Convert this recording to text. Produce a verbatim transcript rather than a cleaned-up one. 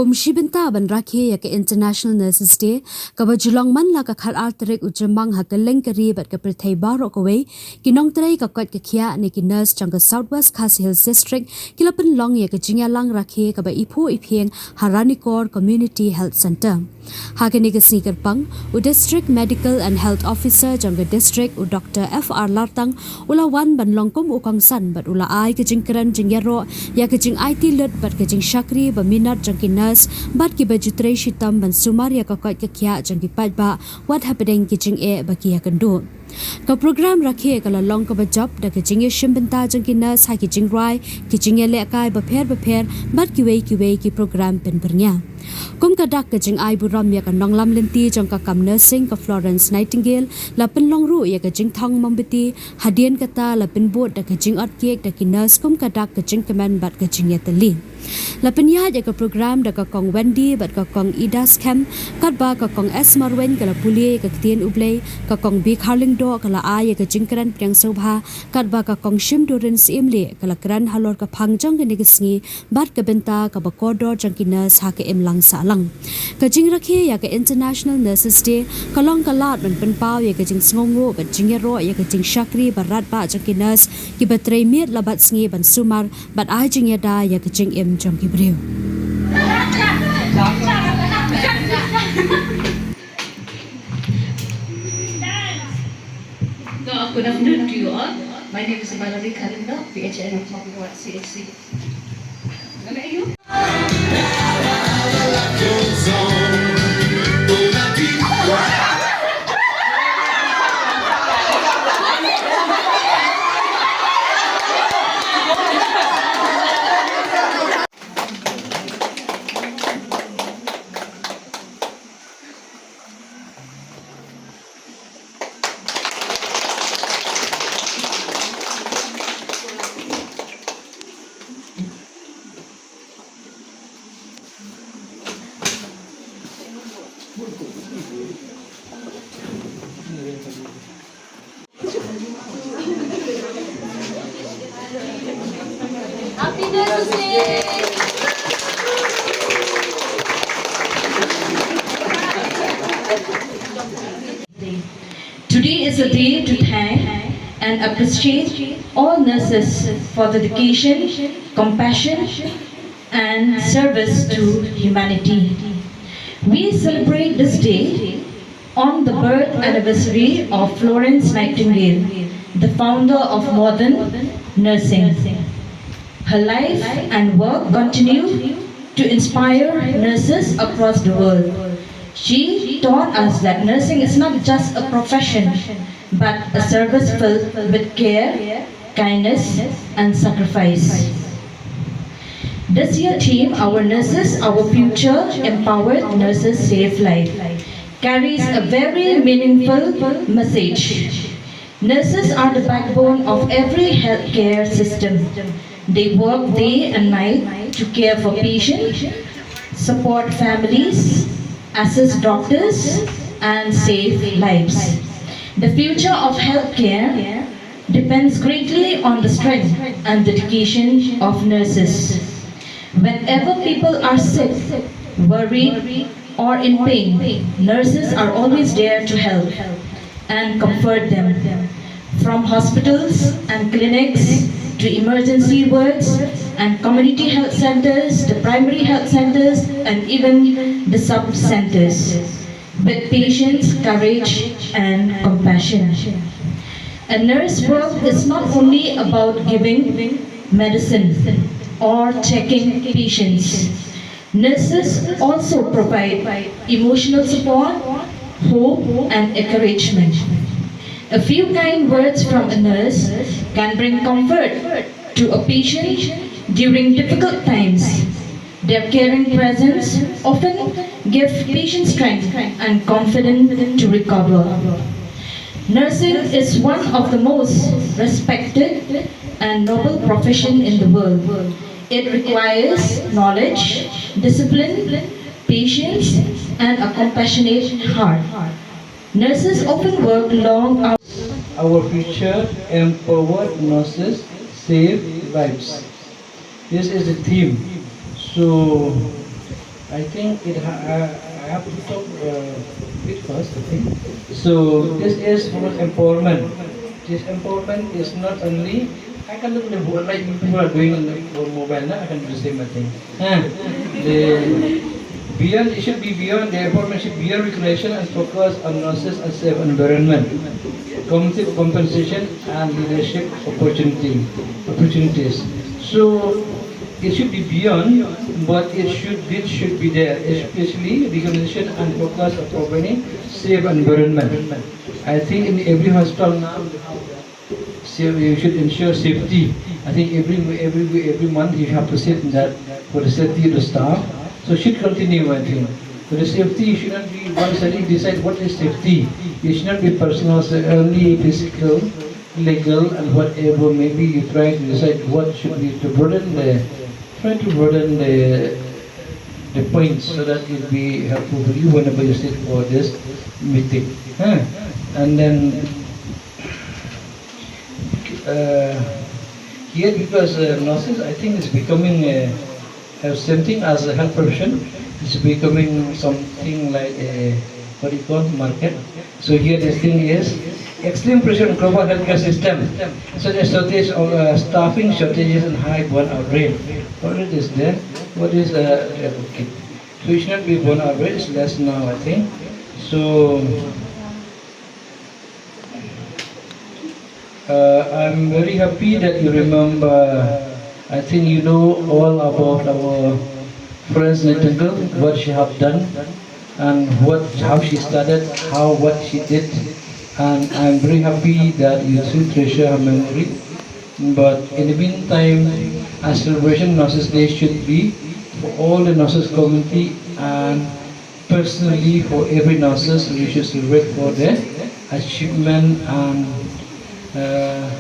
Kum shi bynta ban rakhe ïa ka International Nurses Day, kaba ju long man la ka khatar tarik u Jymmang ha kylleng ka ri bad ka pyrthei baroh kawei, ki nongtrei ka koit ka khiah ne ki nurse jong ka South West Khasi Hills District ki la pynlong ïa ka jingïalang rakhe kaba iphuh iphieng ha Ranikor Community Health Centre. Ha kane ka sngi kyrpang, u District Medical and Health Officer jong ka district, u Doctor F R Lartang, u la wan ban long kum u kongsan bad u la ai ka jingkren jingïaroh ïa ka jingaiti lut bad ka jingshakri ba minot jong ki nurse bad kiba ju trei shitom ban sumar ïa ka koit ka khiah jong ki paidbah wat hapdeng ki jingeh ba ki ïakynduh. Ka program rakhe ka la long kaba jop da ka jingïashim bynta jong ki nurse ha ki jingrwai, ki jingïalehkai bapher bapher bad kiwei kiwei ki program pynbyrngia. Kum ka dak ka jingai burom ïa ka nonglam lynti jong ka kam nursing, ka Florence Nightingale, la pynlong ruh ïa ka jingthong mombati, hadien kata la pynbud da ka jingot cake da ki nurse kum ka dak ka jingkmen bad ka jingïatylli. La pynïaid ïa ka program da ka Kong Wendy bad ka Kong Ida Skhem, katba ka Kong S Marwein ka la pule ïa ka ktien U Blei, ka Kong B Kharlyngdoh ka la ai ïa ka jingkren pdiang sngewbha, katba ka Kong Shimdurin Syiemlieh ka la kren halor ka phang jong kane ka sngi bad ka bynta kaba kordor jong ki nurse ha ka imlang sahlang. Ka jingrakhe ïa ka International Nurses Day ka long ka lad ban pynpaw ïa ka jingsngewnguh bad jingïaroh ïa ka jingshakri ba radbah jong ki nurse kiba trei miet la bad sngi ban sumar bad ai jingïada ïa ka jingim jong ki briew. So, good afternoon to you all. My name is Valerie Kalindo, P H N of Mawkyrwat C H C. Today is a day to thank and appreciate all nurses for the dedication, compassion, and service to humanity. We celebrate this day on the birth anniversary of Florence Nightingale, the founder of modern nursing. Her life and work continue to inspire nurses across the world. She taught us that nursing is not just a profession, but a service filled with care, kindness, and sacrifice. This year theme, Our Nurses, Our Future, Empowered Nurses Save Life, carries a very meaningful message. Nurses are the backbone of every healthcare system. They work day and night to care for patients, support families, assist doctors, and save lives. The future of healthcare depends greatly on the strength and dedication of nurses. Whenever people are sick, worried, or in pain, nurses are always there to help and comfort them. From hospitals and clinics to emergency wards and community health centers, the primary health centers, and even the sub centers, with patience, courage, and compassion. A nurse work is not only about giving medicine or checking patients. Nurses also provide emotional support, hope, and encouragement. A few kind words from a nurse can bring comfort to a patient during difficult times. Their caring presence often gives patients strength and confidence to recover. Nursing is one of the most respected and noble profession in the world. It requires knowledge, discipline, patience, and a compassionate heart. Nurses often work long hours. Our future, empowered nurses save lives. This is the theme. So, I think it ha- I, I have to talk uh, a bit fast, I think. So this is women empowerment. This empowerment is not only, I can look at what like people are doing on the mobile now, I can do the same, I think. Huh? The beyond, it should be beyond, the empowerment should be beyond recognition and focus on nurses and safe environment, compensa- compensation and leadership opportunity opportunities. So it should be beyond, but it should it should be there, especially recognition and focus of providing safe environment. I think in every hospital now you have that. So you should ensure safety. I think every every every month you have to sit in that for the safety of the staff. So it should continue, I think. For the safety, you should not be one suddenly decide what is safety. You should not be personal, so only physical, legal, and whatever. Maybe you try to decide what should be to broaden the try to broaden the the points so that it will be helpful for you whenever you sit for this meeting. Huh? And then uh, here, because uh, nurses, I think, is becoming a, a same thing as a health profession. It's becoming something like a, what do you call, market. So here this thing is extreme pressure on global healthcare system, such as shortage of uh, staffing shortages and high burnout rate. What it is there? What is uh, okay. So it should not be burnout rate, it's less now, I think. So uh, I'm very happy that you remember. I think you know all about our friends Nightingale, what she have done, and what how she started, how what she did, and I'm very happy that you still treasure her memory. But in the meantime, a celebration Nurses Day should be for all the nurses community and personally for every nurses. We should celebrate for their achievement and uh,